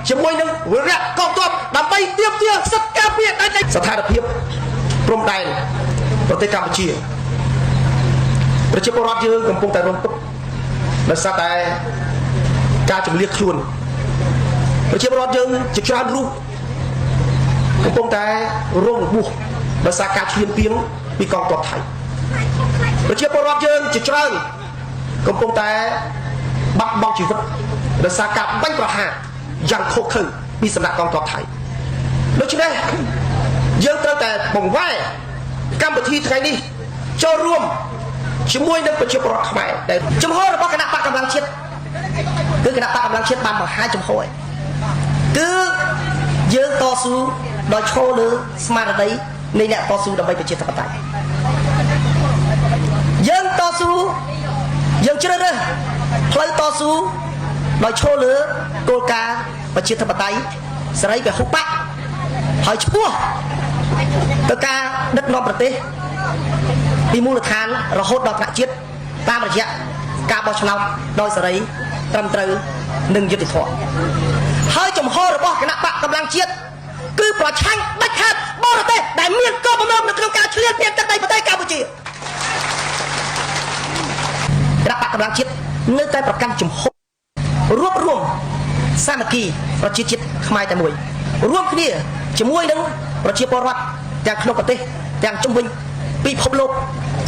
ជាមួយនឹងវីរៈកងទ័ពដើម្បីទាមទារសិទ្ធិការពារដែនដីស្ថានភាពព្រំដែនប្រទេសកម្ពុជាប្រជាពលរដ្ឋយើងកំពុងតែរងទុក្ខដោយសារតែការជំលៀសខ្លួនប្រជាពលរដ្ឋយើងជាច្រើនរូបកំពុងតែរងរបួសដោយសារការឈ្លានពានពីកងទ័ពថៃប្រជាពលរដ្ឋយើងជាច្រើនកំពុងតែបាត់បង់ជីវិតដោយសារការបាញ់ប្រហារយ៉ាងឃោរឃៅពីសំណាក់កងទ័ពថៃដូច្នេះយើងត្រូវតែបង្វែរកម្មវិធីថ្ងៃនេះចូលរួមជាមួយនឹងប្រជាពលរដ្ឋខ្មែរដែល ជំហររបស់គណៈបកកម្លាំងជាតិគឺគណៈបកកម្លាំងជាតិបានបង្ហាញជំហរឯងគឺយើងតស៊ូដោយឈរលើស្មារតីនៃអ្នកតស៊ូដើម្បីប្រជាធិបតេយ្យយើងតស៊ូយើងជ្រើសរើសផ្លូវតស៊ូដោយឈរលើគោលការណ៍ប្រជាធិបតេយ្យសេរីពហុបក្សហើយឆ្ពោះទៅការដឹកនាំប្រទេស ពីមូលដ្ឋានរហូតដល់ថ្នាក់ជាតិតាមរយៈការបោះឆ្នោតដោយសេរីត្រឹមត្រូវនិងយុត្តិធម៌ហើយចំហរបស់គណៈបកកម្លាំងជាតិគឺប្រឆាំងដាច់ខាតបរទេសដែលមានគោលបំណងនៅក្នុងការឈ្លានពានទឹកដីប្រទេសកម្ពុជាគណៈបកកម្លាំងជាតិនៅតែប្រកាន់ចំហរួបរួមសាមគ្គីប្រជាជាតិខ្មែរតែមួយរួមគ្នាជាមួយនឹងប្រជាពលរដ្ឋទាំងក្នុងប្រទេសទាំងជុំវិញពិភពលោក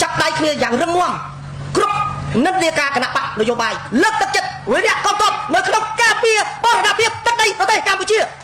ចាប់ដៃគ្នាយ៉ាងរឹងមាំគ្រប់និន្នាការគណៈបកនយោបាយលើកទឹកចិត្តវិរៈកងទ័ពនៅក្នុងការពារបរណភាពទឹកដីប្រទេសកម្ពុជា។